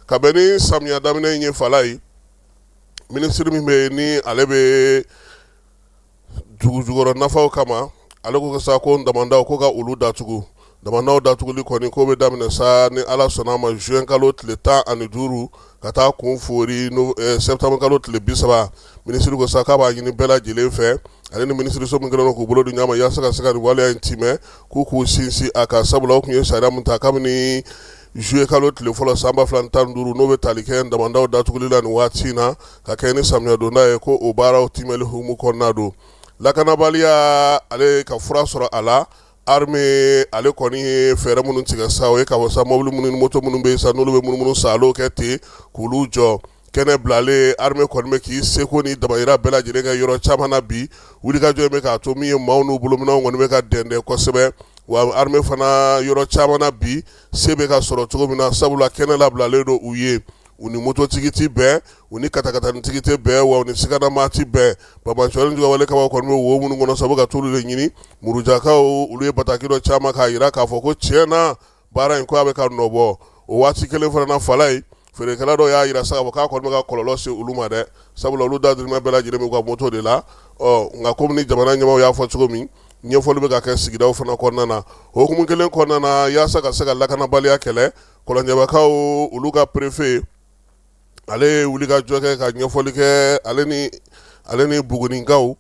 Ka bɛn ni samiya daminɛ in ye, Falayi, minisiri min bɛ yen ni ale bɛ dugu jukɔrɔ nafaw kama, ale ko sa ko damandaw ko ka olu datugu. Damandaw datuguli kɔni ko bɛ daminɛ sa ni Ala sɔnna a ma juin kalo tile 15 ka taa kun foori septembre kalo tile 30. Minisiri ko sa k'a b'a ɲini bɛɛ lajɛlen fɛ, ale ni minisiriso min kɛlen don k'u bolo di ɲɔgɔn ma yaasa ka se ka nin waleya in timɛ, k'u k'u sinsin a kan, sabula u tun ye sariya min ta kabini juillet kalo tile fɔlɔ san 2015, n'o bɛ tali kɛ damandaw datuguli la nin waati in na ka kɛ ni samiya donda ye, ko o baaraw timɛli hukumu kɔnɔna don. Lakanabaliya, ale ka fura sɔrɔ a la, armée ale kɔni ye fɛɛrɛ minnu tigɛ sa, o ye k'a fɔ sa mobili minnu ni moto minnu bɛ yen sa, n'olu bɛ munumunu saalo kɛ ten, k'olu jɔ. Kɛnɛ bilalen, armée kɔni bɛ k'i seko ni damayira bɛɛ lajɛlen kɛ yɔrɔ caman na bi. Wulikajɔ in bɛ k'a to min ye, maaw n'u bolominɛnw kɔni bɛ ka dɛndɛn kosɛbɛ. Wa armée fana yɔrɔ caman na bi, se bɛ ka sɔrɔ cogo min na, sabula kɛnɛ labilalen don u ye. U ni mototigi tɛ bɛn, u ni katakatanitigi tɛ bɛn, wa u ni siganamaa tɛ bɛn. Banbaanciwale jugawale kama kɔni bɛ wo minnu kɔnɔ, sabu ka t'olu de ɲini. Murujakaw, olu ye bataki dɔ caman k'a jira k'a fɔ ko tiɲɛ na, baara in ko a bɛ ka nɔ bɔ. O waati kelen fana na, Falayi, feerekɛla dɔw y'a jira sa k'a fɔ k'a kɔni bɛ ka kɔlɔlɔ se olu ma dɛ, sabula olu dahirimɛ bɛɛ lajɛlen b'u ka moto de la. Ɔ nka komi ni jamana ɲɛmaaw y'a fɔ cogo min, ɲɛfɔli bɛ ka kɛ sigidaw fana kɔnɔna na. O hukumu kelen kɔnɔna na, yaasa ka se ka lakanabaliya kɛlɛ, Kɔlɔnjɛbakaw olu ka préfet, ale ye wulikajɔ kɛ ka ɲɛfɔli kɛ. Ale ni Bugunikaw,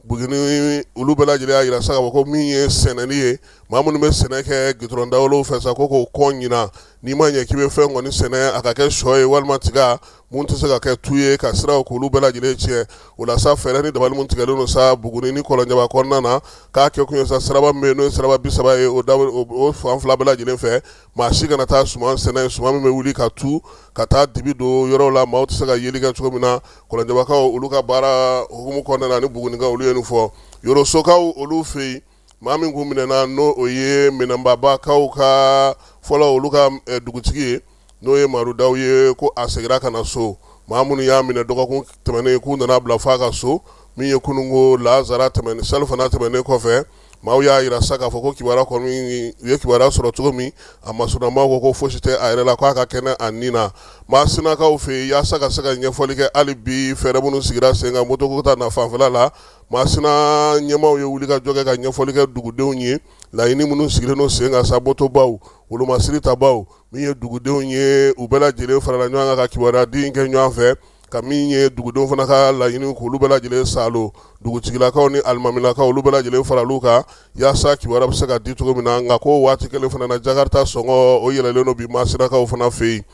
Buguni, olu bɛɛ lajɛlen y'a jira sa k'a fɔ ko min ye sɛnɛni ye, maa minnu bɛ sɛnɛ kɛ gitɔrɔn dawolow fɛ sa, ko k'o kɔn ɲinan. N'i ma ɲɛ k'i bɛ fɛn kɔni sɛnɛ, a ka kɛ sɔ ye walima tiga, mun tɛ se ka kɛ tu ye ka siraw k'olu bɛɛ lajɛlen tiɲɛ. O la sa, fɛɛrɛ ni dabali mun tigɛlen don sa Buguni ni Kɔlɔnjɛba kɔnɔna na, k'a kɛ kun ye sa, siraba min bɛ yen n'o ye siraba 30 ye, o fan fila bɛɛ lajɛlen fɛ, maa si kana taa suman sɛnɛ, suman min bɛ wuli ka tu ka taa dibi don yɔrɔw la, maaw tɛ se ka yeli kɛ cogo min na. Kɔlɔnjɛbakaw olu ka baara hukumu kɔnɔna na ni Bugunikaw, olu ye nin fɔ. Yorosokaw olu fɛ yen, maa min kun minɛna, n'o o ye Minɛnbabakaw ka fɔlɔ olu ka dugutigi ye, n'o ye Madu Daw ye, ko a seginna ka na so. Maa minnu y'a minɛ dɔgɔkun tɛmɛnen, k'u nana bila f'a ka so min ye kununko lazara tɛmɛnen, salifana tɛmɛnen kɔfɛ. Maaw y'a jira sa k'a fɔ ko kibaruya kɔni, u ye kibaruya sɔrɔ cogo min, a masurunamaw ko ko fosi tɛ a yɛrɛ la, k'a ka kɛnɛ a ni na. Masinakaw fɛ yen, yaasa ka se ka ɲɛfɔli kɛ hali bi fɛɛrɛ minnu sigira sen kan motoko ta na fanfɛla la, Masina ɲɛmaaw ye wulikajɔ kɛ ka ɲɛfɔli kɛ dugudenw ye, laɲini minnu sigilen don sen kan sa, motobaw, wolomasiri tabaw, min ye dugudenw ye, u bɛɛ lajɛlen farala ɲɔgɔn kan ka kibaruya di kɛ ɲɔgɔn fɛ, ka min ye dugudenw fana ka laɲini k'olu bɛɛ lajɛlen saalo. Dugutigilakaw ni alimamilakaw, olu bɛɛ lajɛlen faral'u kan yaasa kibaruya bɛ se ka di cogo min na. Nka ko waati kelen fana na, jakarta sɔngɔ o yɛlɛlen don bi Masinakaw fana fɛ yen.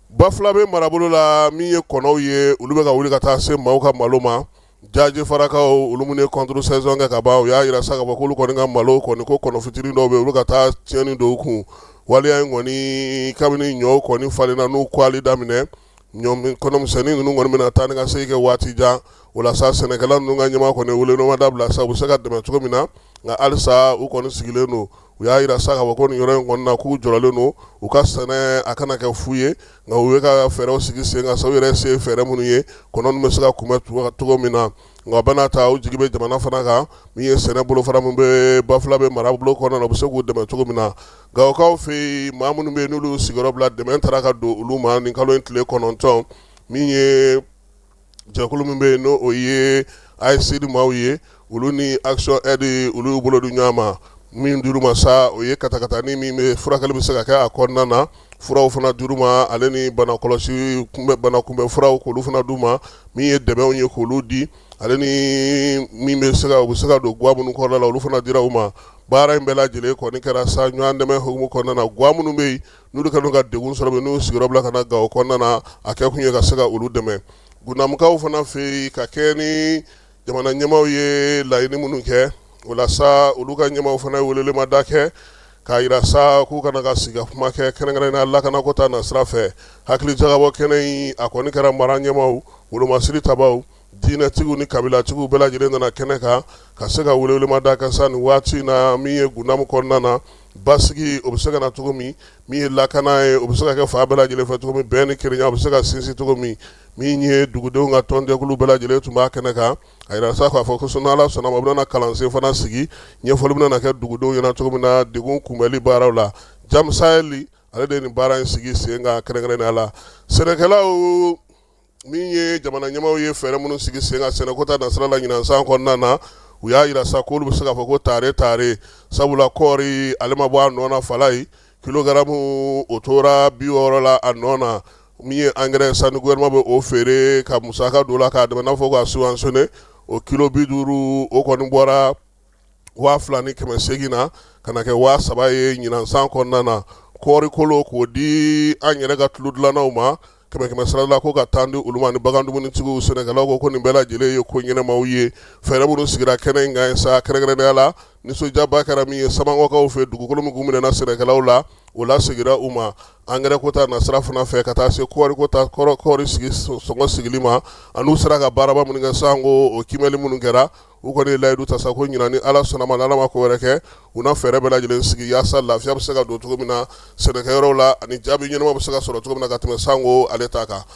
Bafulabe marabolo la, min ye kɔnɔw ye, olu bɛ ka wuli ka taa se maaw ka malo ma. Jajefarakaw, olu minnu ye contre saison kɛ ka ban, u y'a jira sa k'a fɔ k'olu kɔni ka malo kɔni, ko kɔnɔ fitinin dɔw bɛ olu ka taa tiɲɛni don u kun. Waleya in kɔni, kabini ɲɔw kɔni falenna n'u kwali daminɛ, ɲɔ kɔnɔmisɛnnin ninnu kɔni bɛna taa ni ka segin kɛ waati jan. O la sa, sɛnɛkɛla ninnu ka ɲɛmaa kɔni welemada bila sa, u bɛ se ka dɛmɛ cogo min na. Nka halisa u kɔni sigilen don. U y'a jira sa k'a fɔ ko nin yɔrɔ in kɔni na, k'u jɔrɔlen don u ka sɛnɛ a kana kɛ fu ye. Nka u bɛ ka fɛɛrɛw sigi sen kan sa, u yɛrɛ se fɛɛrɛ minnu ye, kɔnɔ ninnu bɛ se ka kunbɛn cogo min na. Nka bana ta, u jigi bɛ jamana fana kan, min ye sɛnɛ bolofara min bɛ Bafulabe marabolo kɔnɔna na, u bɛ se k'u dɛmɛ cogo min na. Gawokaw fɛ yen, maa minnu bɛ yen n'olu sigiyɔrɔ bila, dɛmɛ taara ka don olu ma nin kalo in tile 9. Min ye jɛkulu min bɛ yen, n'o o ye ASD maaw ye, olu ni Action Aid, olu y'u bolo di ɲɔgɔn ma. Min dir'u ma sa, o ye katakatani min bɛ furakɛli bɛ se ka kɛ a kɔnɔna na, furaw fana dir'u ma, ale ni bana kɔlɔsi kunbɛ, bana kunbɛ furaw, k'olu fana d'u ma. Min ye dɛmɛw ye, k'olu di, ale ni min bɛ se ka u bɛ se ka don gwa minnu kɔnɔna la, olu fana dira u ma. Baara in bɛɛ lajɛlen kɔni kɛra sa ɲɔgɔn dɛmɛ hukumu kɔnɔna na. Gwa minnu bɛ yen n'olu kɛlen ka degun sɔrɔ, n'u sigiyɔrɔ bila ka na Gawo kɔnɔna na, a kɛ kun ye ka se ka olu dɛmɛ. Gundamukaw fana fɛ yen, ka kɛ ni jamana ɲɛmaaw ye laɲini minnu kɛ, o la sa, olu ka ɲɛmaaw fana ye welelemada kɛ k'a jira sa k'u kana ka sigi ka kuma kɛ, kɛrɛnkɛrɛnnenya lakanako ta na sira fɛ. Hakili jagabɔ kɛnɛ in, a kɔni kɛra mara ɲɛmaaw, wolomasiri tabaw, diinɛtigiw ni kabilatigiw bɛɛ lajɛlen nana kɛnɛ kan ka se ka welewelemada kɛ sa nin waati in na, min ye Gundamu kɔnɔna na, basigi o bɛ se ka na cogo min, min ye lakana ye, o bɛ se ka kɛ fan bɛɛ lajɛlen fɛ cogo min, bɛn ni kelenya o bɛ se ka sinsin cogo min. Min ye dugudenw ka tɔnjɛkulu bɛɛ lajɛlen tun b'a kɛnɛ kan. A jira sa k'a fɔ ko n'Ala sɔnna ma, u bɛna kalansen fana sigi, ɲɛfɔli bɛna kɛ dugudenw ɲɛna cogo min na degun kunbɛli baaraw la. Jamu Sahel. Ale de ye nin baara in sigi sen kan kɛrɛnkɛrɛnnenya la. Sɛnɛkɛlaw, min ye jamana ɲɛmaaw ye fɛɛrɛ minnu sigi sen kan sɛnɛko ta nasira la ɲinan san kɔnɔna na, u y'a jira sa k'olu bɛ se k'a fɔ ko tare tare, sabula kɔɔri ale ma bɔ a nɔ na. Falayi, kilogaramu o tora 60 la a nɔ na. Min ye angɛrɛ san ni gouvernement bɛ o feere ka musaka don la k'a dɛmɛ, n'a fɔ ka subventionner, o kilo 50 o kɔni bɔra 2800 na ka na kɛ 3000 ye ɲinan san kɔnɔna na. Kɔɔri kolo k'o di an yɛrɛ ka tulu dilannaw ma kɛmɛ kɛmɛ sara la, ko ka tan di olu ma ni bagan dumunitigiw. Sɛnɛkɛlaw ko nin bɛɛ lajɛlen ye ko ɲɛnamaw ye, fɛɛrɛ minnu sigira kɛnɛ in kan sa. Kɛrɛnkɛrɛnnenya la, nisɔndiyaba kɛra min ye Samankɔkaw fɛ, dugukolo min kun minɛna sɛnɛkɛlaw la, o lasegira u ma. Angɛrɛ ko ta nasira fana fɛ, ka taa se kɔɔri ko ta kɔɔri sigi sɔngɔ sigili ma, ani u sera ka baaraba minnu kɛ sanko o kiimɛli minnu kɛra, u kɔni ye layidu ta sa ko ɲinan, ni Ala sɔnna ma, ni Ala ma ko wɛrɛ kɛ, u na fɛɛrɛ bɛɛ lajɛlen sigi yaasa lafiya bɛ se ka don cogo min na sɛnɛkɛyɔrɔw la, ani jaabi ɲɛnama bɛ se ka sɔrɔ cogo min na ka tɛmɛ sanko ale ta kan.